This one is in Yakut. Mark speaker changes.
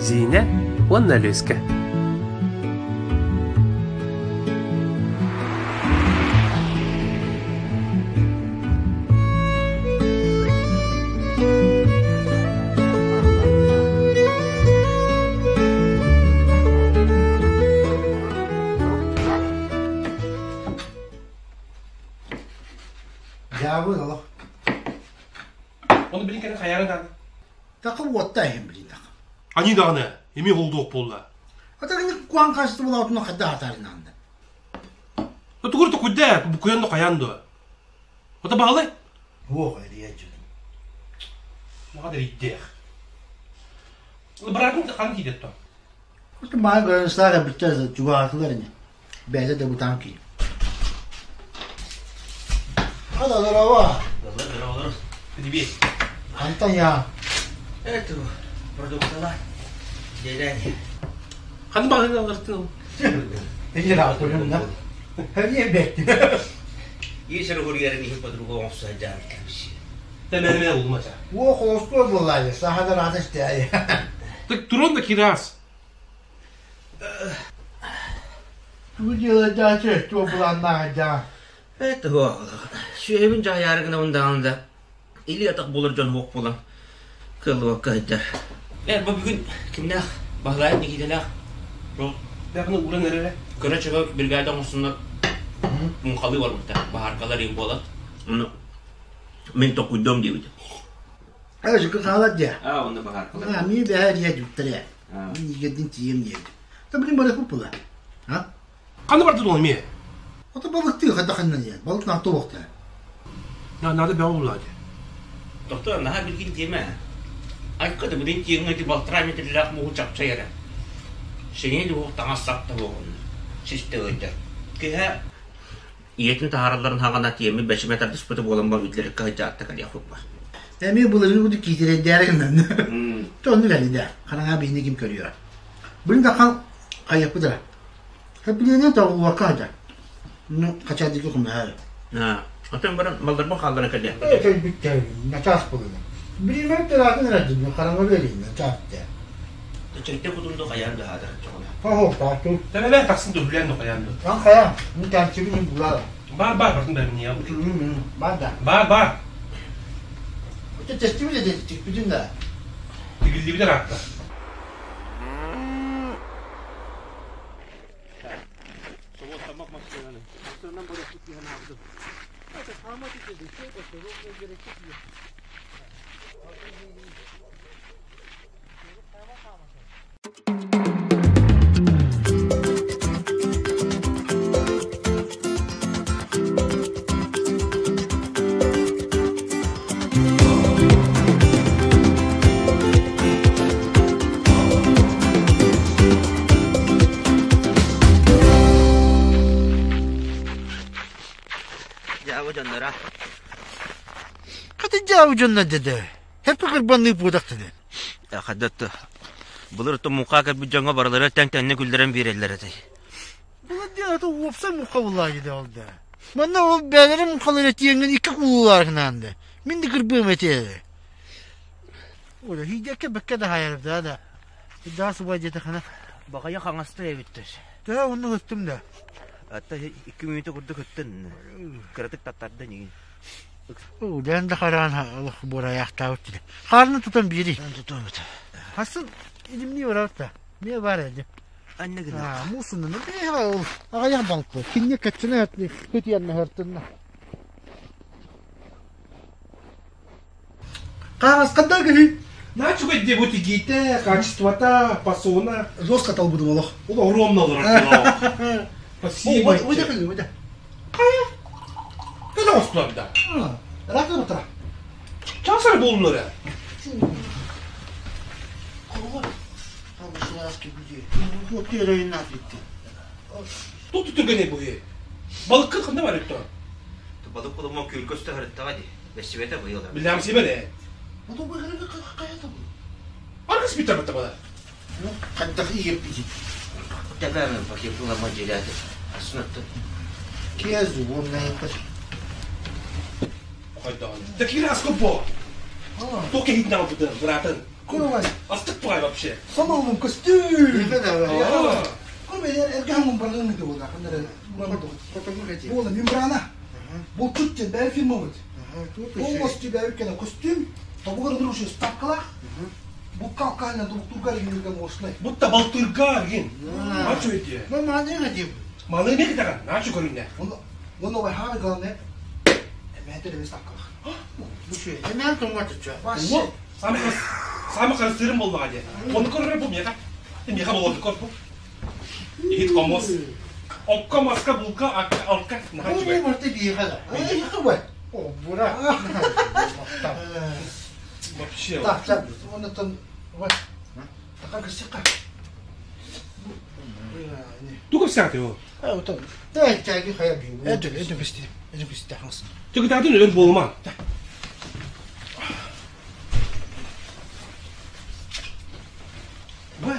Speaker 1: Зиинэ уонна Өлүөскэ
Speaker 2: Дьаабы олох.
Speaker 1: Оны билин кэлин хайаары даҕаны.
Speaker 2: Такы уотта иһин билин так.
Speaker 1: Аньыы даҕаны, эмиэ холдуох буолла.
Speaker 2: Ата кини куан хаачты булаутуна хайда хатаарынаанды.
Speaker 1: Тугур тукуйда, букуйан да хайаан дуо. Ото баҕалай?
Speaker 2: Уох эрийэ дьүдүм.
Speaker 1: Наҕа да рийдээх. Быраатын хан киидет то.
Speaker 2: Маай көрөн эбиттэр чугаатылар ини. Бэйэтэ да бутаан киир. Хада здорово.
Speaker 3: Здорово.
Speaker 1: Привет.
Speaker 2: Хантан я?
Speaker 3: Это продуктала. Дядя.
Speaker 1: Ханна баҕаһын алыртын?
Speaker 2: Эйра кулунна. Хәне бәтти.
Speaker 3: Есер хурьярын ихи подруга оңсу жан кемши.
Speaker 1: Тәмәмә улмача.
Speaker 2: О холостой буллай, сахадар атыш дәй.
Speaker 1: Так турон да кирас.
Speaker 2: Тугу делать туох былааннаах дьаа.
Speaker 3: Это Сүөһүбүн дьаһайаары гынабын даҕаны да илии-атах буолар дьон суох буолан кыаллыбакка сылдьар. Ээ, бу бүгүн кимнээх Баһылайым Никитэлээх
Speaker 1: Даҕаны ууран эрэрэ.
Speaker 3: Кыра-чөкө бригада оҥостуннар муҥхалыы барбыттар. Баһааркалар иһин буолан. Ону мин токуйдуом диэбитим.
Speaker 2: Ээ, жыкы хаалар дьэ.
Speaker 3: Аа, онно баһааркалар.
Speaker 2: Аа, мии бэһэ диэ дьүттэрэ. Миигэрдин тиийэм диэбит. Та блин барыах була. А?
Speaker 1: Ханна барда дуо эмиэ?
Speaker 2: Ото балыктыы хайдах ханна диэн. Балык наата уохта.
Speaker 1: Наада бөҕө булла дии.
Speaker 3: Доктор, наһаа билгин диэмэ. Айка да билин тиэҥҥэ ити балтараа метрлээх мууһу чапчай эрэ. Сэниэ да уох таҥас сап да буолунна. Сис да ыалдьар. Киһэ ийэтин таһааралларын хаҕана тиэммит бэчимэ тардыспыта буолан ба үтлэриккэ сылдьаатта кэлиэх курба.
Speaker 2: Эмиэ былыргы курдук киитэрэйдээри гыннан. Оннук элидэ. Хараҥа биһини ким көрүө. Билин даххан хайыппыт эрэ. Хэппилиэнэн тоҕулуохха хата. Ну, хачаадыга кумаһаар.
Speaker 3: Отон баран малларбын хаалларан кэлиэх.
Speaker 2: Кэлбиттэр, начаас булуна. Билимэр тыраатын эрэ хараҥа берин, начаас те.
Speaker 3: Чэйте кутунду хайаан да хаатар чоҕуна.
Speaker 2: Хо таату.
Speaker 1: Тәмәлә тахсын дүһүлән до хайаан до.
Speaker 2: Ан хайа, мин тәнчибин булар.
Speaker 1: Бар бар бартын бәрмин
Speaker 2: Бар да.
Speaker 1: Бар бар.
Speaker 2: Өтө тестибит де тикпитин да.
Speaker 1: Тигиллибитер аатта.
Speaker 3: Собуоттаммат массыынаны. Массыынанан барыахпыт дии санаабытым. Дьаабы дьонноро.
Speaker 2: Хаты дьаабы дьонно деді. Хеппи кырбаныы буодахтыны.
Speaker 3: Хаддатты. Былыр муха кэлбит дьоҥҥо барылара тэҥ-тэҥҥэ күллэрэн биэрэллэр этэй.
Speaker 2: Былыр диэн аты уопсай муха буллаа дии ол да. Манна ол бээлэрин мухалара тиэҥҥин икки куулуулаарынаанды. Мин да кырбыам этэ. Оля, хийдекке бэккэ да хайар да да. Даа субай диэтэххинэ.
Speaker 3: Баҕайы хаҥаста эбиттэр.
Speaker 2: Төһө оннук ыттым да.
Speaker 3: Атта 2 мүнүүтэ курдук ыттын. Кыратык таттарда нигин.
Speaker 2: Дээн да хараан олох буорайаахтаабыт дии. Хаарны тутан биэрий.
Speaker 3: Тутуомут.
Speaker 2: Хасын илимнии барабыт да. Миэ бар эди.
Speaker 3: Анна гына.
Speaker 2: Муусунна ол аҕыйах балыкты. Кинне кэтсинэ хытыянна хартынна. Хаҥасканда киһи.
Speaker 1: Начугай дебут игите, качествота, пасона.
Speaker 2: Жестко талбыдым олох.
Speaker 1: Ол огромно олорор. Спасибо.
Speaker 2: Выйди, выйди.
Speaker 1: Хайа? Када остула да.
Speaker 2: Ракы утра.
Speaker 1: Часар болулар. Тут түргене бу. Балыкка кында бар өттө.
Speaker 3: Балык кулума күл көстө харыттаға ди. Бэсибэтэ быйыл.
Speaker 1: Билям сибене.
Speaker 2: Ото бу каята бу.
Speaker 1: Аргыс битер битер бала.
Speaker 2: Хайдах иеп бити.
Speaker 3: Тэбэм пакет улама дьиэлээтэ. Асынатты.
Speaker 2: Кез уонна
Speaker 1: Хайдаҕын. Да киир аскы бо. Туох кэһиитин аҕалбытын, быраатын.
Speaker 4: Курубай.
Speaker 1: Астык тугай вообще.
Speaker 4: Самолун көстүү. Курубай эргэ хаңын бардын гыды була. Ханнары Буола мембрана. Булчут диэн бэйэ фирмабыт. Полностью бэйэ кэлэ костюм. Тобугар ыныруши ставкалаах. Букка алкаһынан тобуктургар иҥиргэ мощный.
Speaker 1: Бутта балтырга гин. Начо эти.
Speaker 2: Ну, маны дим.
Speaker 1: Маны не китаган, начо көрүннэ.
Speaker 4: Оны ой хары главное. Эмээтер эме ставкалаах.
Speaker 2: Бу шүй. Эмээн тоҥматыча.
Speaker 1: О, самый самый харыстырым боллаға де. Оны көрөр бу меха. Меха болады көр бу. Ихит комос. Окко маска булка акка алка.
Speaker 2: Бу не марты биэхэ да.
Speaker 4: Ай, хабай.
Speaker 2: О, бура.
Speaker 1: Вообще.
Speaker 4: Так, так, оннан ой. Така кысыка.
Speaker 1: Тугу всякий его.
Speaker 4: А, вот он.
Speaker 2: Дай чайги хая би.
Speaker 4: Это, это кысты. Это кысты хаңсын.
Speaker 1: Түгі татын өр болма.
Speaker 4: Бай.